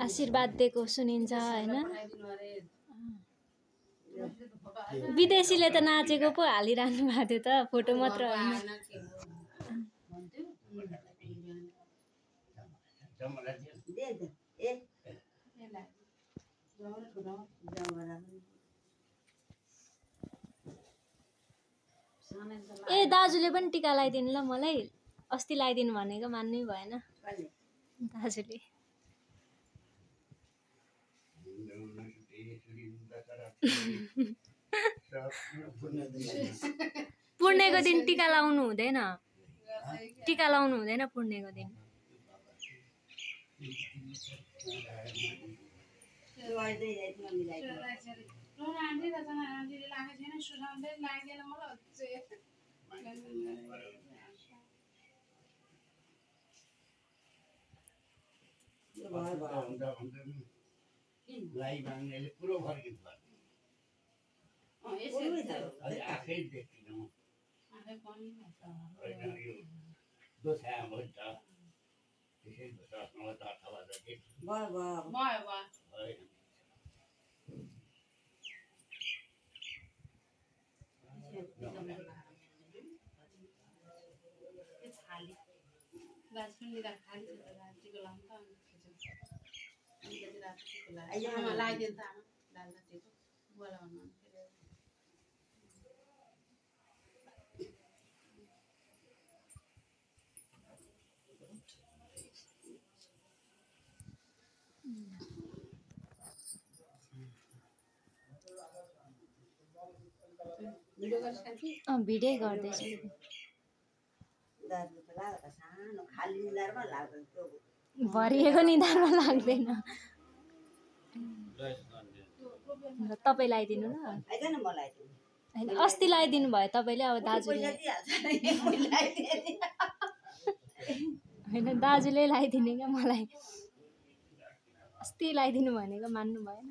आशीर्वाद दिएको सुनिन्छ हैन। विदेशीले त नाचेको पो हालिरहनु भएको थियो त, फोटो मात्र हैन। ए दाजुले पनि टिका लगाइदिनु ल मलाई, अस्ति लगाइदिनु भनेको मान्नै भएन दाजुले। पूर्णेको दिन टिका लाउनु हुँदैन, टिका लाउनु हुँदैन पूर्णेको दिन। भिडियो गर्दैछु। भरिएको निधारमा लाग्दैन। तपाईँ लगाइदिनु ल। हैन अस्ति लगाइदिनु भयो तपाईले, अब दाजुले हैन दाजुले लगाइदिने क्या मलाई। अस्ति लगाइदिनु भनेको मान्नु भएन।